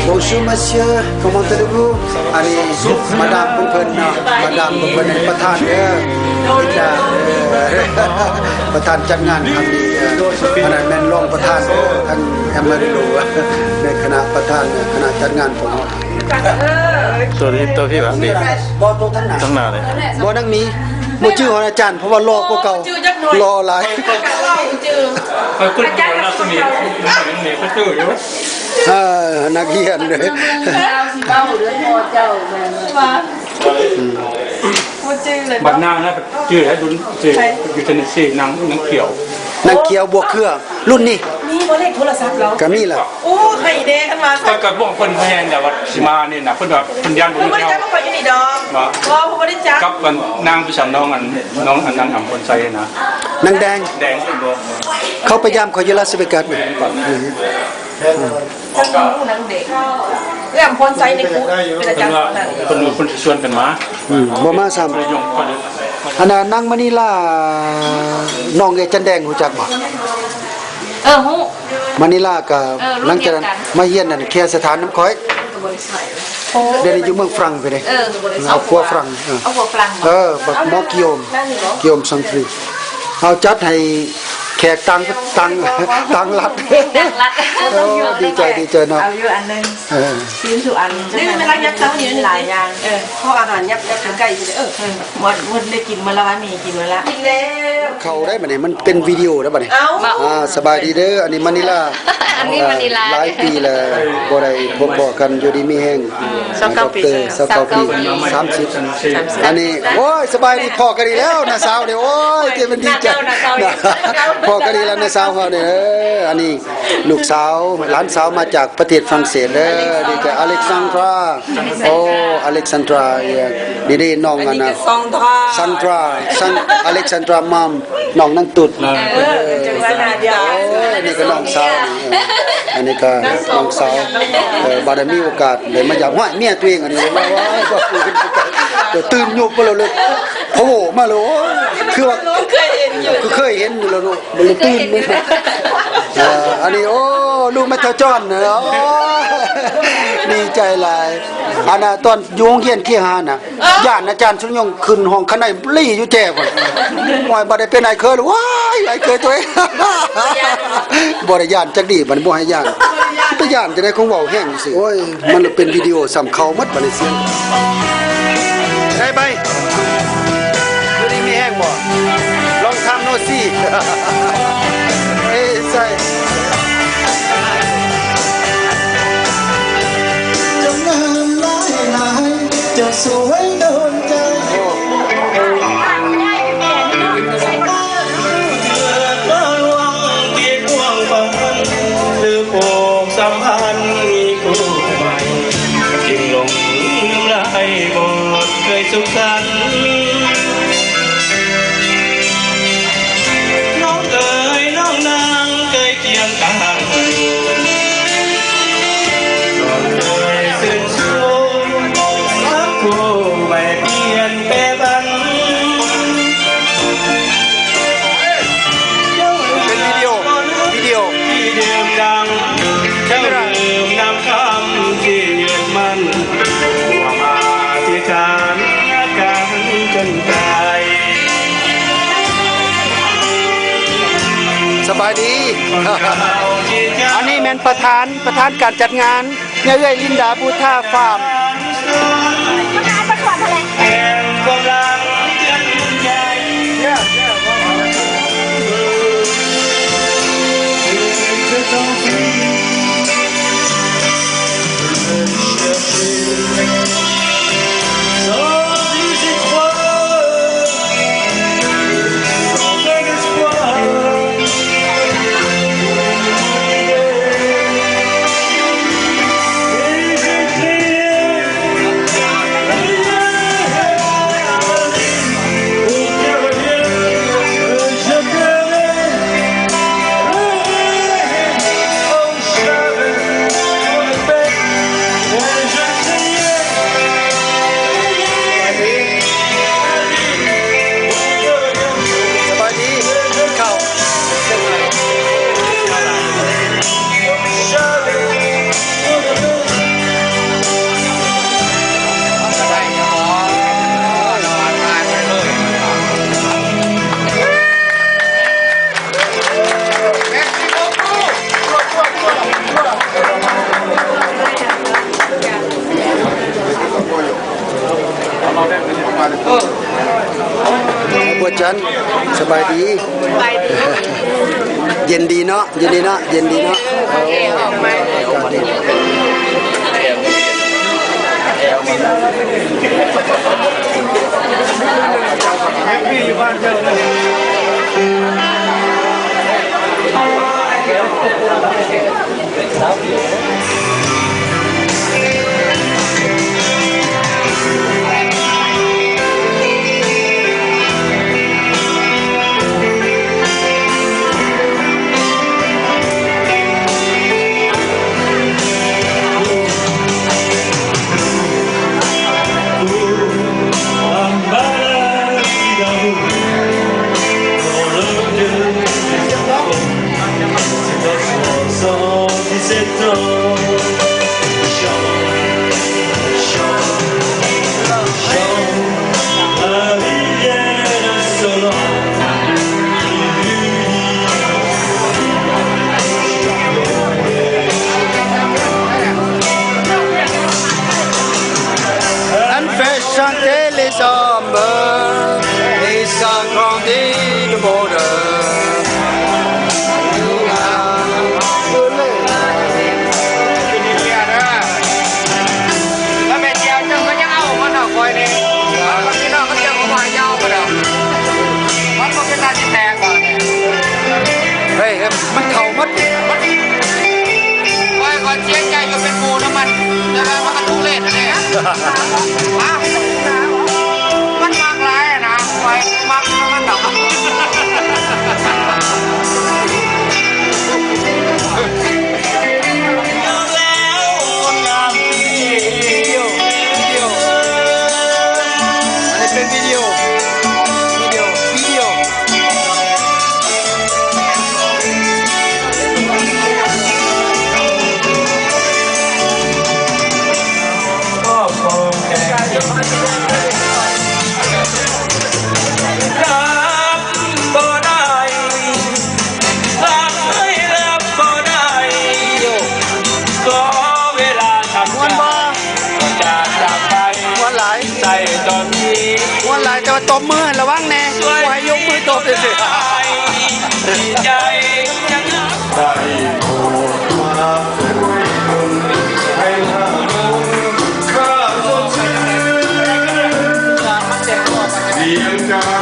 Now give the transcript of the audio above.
Bonjour monsieur, comment allez-vous? ອັນນີ້ມາດາມຂອງເພິ່ນເນາະ ມາດາມຂອງເພິ່ນ ອັນນີ້ປະທານເດີ ປະທານຈັດງານຄັ້ງນີ້ ອັນນັ້ນແມ່ນຮອງປະທານເດີ ທາງ Amarillo ໃນຄະນະປະທານ ຄະນະຈັດງານຂອງເຮົາ. ໂຕນີ້ ໂຕທີ່ວ່ານີ້ ບໍ່ ໂຕທາງໜ້າ ທາງໜ້ານີ້ ບໍ່ ນາງມີ ບໍ່ຈື່ຮອດອາຈານ ເພາະວ່າຫຼໍ່ກວ່າເກົ່າ ໂອ້ ຈື່ຈັກໜ້ອຍ ຫຼໍ່ຫຼາຍ ບໍ່ຈື່ ຂ້ອຍຄິດວ່າລັກສະໝີ ນີ້ຂ້ອຍຈື່ຢູ່ ເອີ ນັກຮຽນເດ້ ລາວຊິເວົ້າເລື່ອງພໍ່ເຈົ້າແມ່ນວ່າ ອືມ ບໍ່ຈື່ເລີຍ ບັດນາງນະຈື່ໄດ້ ລຸ້ນ ໃຜ ຢູ່ເທນເນສຊີ ນາງ ນາງຂຽວ ນາງຂຽວ ບົວເຄືອ ລຸ້ນນີ້ ມີບໍ່ເລກໂທລະສັບລາວ? ກະມີລະ ໂອ້ ໃຫ້ແດ່ຄັນວ່າ ແຕ່ກະບອກເພິ່ນແຮງແລ້ວວ່າຊິມານີ້ນະ ເພິ່ນວ່າເພິ່ນຢ້ານບໍ່ມີແຖວ ເພິ່ນບໍ່ໄດ້ຈັກກັບຂ້ອຍຢູ່ນີ້ດອກ ບໍ່ ບໍ່ ເພິ່ນບໍ່ໄດ້ຈັກ ກັບອັນນາງ ຜູ້ສາວ ນ້ອງອັນ ນ້ອງອັນນັ້ນ ອຳພອນໄຊນະ ນາງແດງ ແດງ ເຂົາໄປຢາມຂ້ອຍຢູ່ລາສເວກັສ ອືມ ທັງຜູ້ນາງເດັກ ເອື້ອມພອນໄຊນີ້ ເປັນອາຈານ ເພິ່ນວ່າ ເພິ່ນ ເພິ່ນຊິຊວນກັນມາ ອືມ ບໍ່ມາຊ້ຳ ເພິ່ນຍົງເຂົາເດີ ອັນນະ ນາງມະນີລາ ນ້ອງເອື້ອຍຈັນແດງ ຮູ້ຈັກບໍ່? ເອີ ຮູ້ ມະນີລາກະ ເອີ ລຸ້ນດຽວກັນ ຫຼັງຈາກນັ້ນມາຮຽນອັນແຄສະຖານນຳຂ້ອຍ ໂອ້ ດຽວນີ້ຢູ່ເມືອງຝຣັ່ງພຸ້ນເດ້ ເອີ ເອົາຜົວຝຣັ່ງ ເອີ ເອົາຜົວຝຣັ່ງ ເອີ ບັກໝໍກິໂອມ ກິໂອມສັງທຣີ ເຮົາຈັດໃຫ້ແຂກຕ່າງ ຕ່າງ ຕ່າງລັດ ຕ່າງລັດ ໂອ້ ດີໃຈ ດີໃຈເນາະ ເອົາຢູ່ອັນໜຶ່ງ ເອີ ຊີນສູ່ອັນ ນີ້ເວລາຍັບເຕົ້ານີ້ຫຼາຍຢ່າງ ເອີ ເພາະອາຫານຍັບ ຍັບໃກ້ໆ ເອີ ເອີ ໝົດ ໝົດໄດ້ກິນມື້ລະ ວ່າມີກິນມື້ລະ ອີກແລ້ວ ເຂົ້າໄດ້ບັດນີ້ ມັນເປັນວິດີໂອແລ້ວບັດນີ້ ເອົ້າ ອ່າ ສະບາຍດີເດີ ອັນນີ້ມະນີລາ ອັນນີ້ມະນີລາ ຫຼາຍປີແລ້ວບໍ່ໄດ້ພົບພໍ້ກັນ ຢູ່ດີມີແຮງ ອືມ ຊາວເກົ້າປີ ຊາວເກົ້າປີ ສາມສິບ ສາມສິບ ອັນນີ້ ໂອ້ຍ ສະບາຍດີ ພໍ້ກັນອີກແລ້ວ ນ້າສາວນີ້ ໂອ້ຍ ເຈມັນດີໃຈ ພໍ້ກັນອີກແລ້ວ ນ້າສາວເຮົານີ້ ເອີ ອັນນີ້ລູກສາວ ຫຼານສາວມາຈາກປະເທດຝຣັ່ງເສດເດີ ນີ້ກະອາເລັກຊານດຣາ ໂອ້ ອາເລັກຊານດຣາ ນີ້ເດ້ ນ້ອງອັນນະ ຊານດຣາ ຊານ ອາເລັກຊານດຣາ ມັມ ນ້ອງນາງຕຸດ ເອີ ເອີ ໂອ້ຍ ນີ້ກະນ້ອງສາວນີ້ ເອີ ອັນນີ້ກະນ້ອງສາວ ເອີ ບາດໃດມີໂອກາດໄດ້ມາຢາມ ຫ້ວຍ ເມຍຕົວເອງອັນນີ້ ໂອ້ຍ ບາດຕື່ນຍຸບມາແລ້ວເລີຍ ພະໂຫມາແລ້ວ ໂອ້ຍ ຄືວ່າ ຄືເຄີຍເຫັນຢູ່ ຄືເຄີຍເຫັນຢູ່ແລ້ວເນາະ ບໍ່ໄດ້ຕື່ນເລີຍ ເອີ ອັນນີ້ ໂອ້ ລູກແມ່ເຖົ້າຈອນ ໂອ້ ດີໃຈຫຼາຍ ອັນນະ ຕອນຢູ່ໂຮງຮຽນເຄຫະນະ ຢ້ານອາຈານສຸນຍົງຂຶ້ນຫ້ອງຄັນໄດລີ້ຢູ່ແຈພຸ້ນ ໂອ້ຍ ບັດໄດ້ເປັນອ້າຍເຂີຍ ວ້າຍ ອ້າຍເຂີຍຕົວເອງ ບໍ່ໄດ້ຢ້ານຈັກດີ້ ບັດນີ້ບໍ່ໃຫ້ຢ້ານ ໄປຢ້ານຈັ່ງໃດ ຄົງເວົ້າແຮງຊື່ ໂອ້ຍ ມັນເປັນວິດີໂອສ່ຳເຂົາໝົດ ບັດນີ້ສຽງ ໄດ້ໄປ ຢູ່ດີມີແຮງບໍ່ ລອງຖາມໂນຊີ ເອີ ໃສ່ ຈະງາມຫຼາຍໆ ຈະສວຍໂດນໃຈ ເກີດມາລ່ວງທີ່ກວ້າງຂວາງ ຫຼືຜູກສຳພັນມີຄູ່ໃໝ່ ຈຶ່ງຫຼົງລືມຫຼາຍ ບໍ່ເຄີຍສຸກສັນ ນ້ອງເອີຍ ນ້ອງນາງເຄີຍ ຄຽງຂ້າງຢູ່ ກໍເຄີຍຊື່ນຊູມ ຮັກຄູ່ໄໝ່ປ່ຽນແປຜັນ ເປັນວິດີໂອ ວິດີໂອ ທີ່ດື່ມດັງ ເຈົ້າດື່ມນຳຄຳທີ່ຍຶດໝັ້ນ ຮ່ວມອະທິຖານຮັກກັນຈົນຕາຍ. ສະບາຍດີ ອັນນີ້ແມ່ນປະທານ ປະທານການຈັດງານ ຍາເອື້ອຍລິນດາບູທາຟາມ. ປະທານປະກວດຫັ້ນແຫຼະ. ເຢັນດີເນາະ ເຢັນດີເນາະ ເຢັນດີເນາະ. An fèt chanter les hommes et s'agrandir le monde. ແລ້ວແມ່ນແຈວເຈົ້າກໍຍັງເອົາມັນເອົາຂ້ອຍນີ້ ພີ່ນ້ອງກໍເຈົ້າກໍວ່າຢ່າເອົາມັນດອກ ມັນບໍ່ເປັນຕາຊິແຕກບາດນີ້. ເຮີ້ຍ ມັນເຂົ້າໝົດ ມັນ ຂ້ອຍກໍເສຍໃຈຢູ່ເປັນໝູ່ນຳມັນ ແຕ່ວ່າມັນກໍທຸເລດແທ້ ຮະ ມັນມັກຫຼາຍຫັ້ນນະ ຂ້ອຍມັກນຳມັນດອກ. ອັນນີ້ເປັນວິດີໂອ ວິດີໂອ ວິດີໂອ. ມ່ວນບໍ່? ມ່ວນຫຼາຍ ມ່ວນຫຼາຍ ແຕ່ວ່າຕົບມືໃຫ້ລະວັງແດ່ ບໍ່ໃຫ້ຍົກມືຕົບຊື່ໆ. ສຽງຈາກ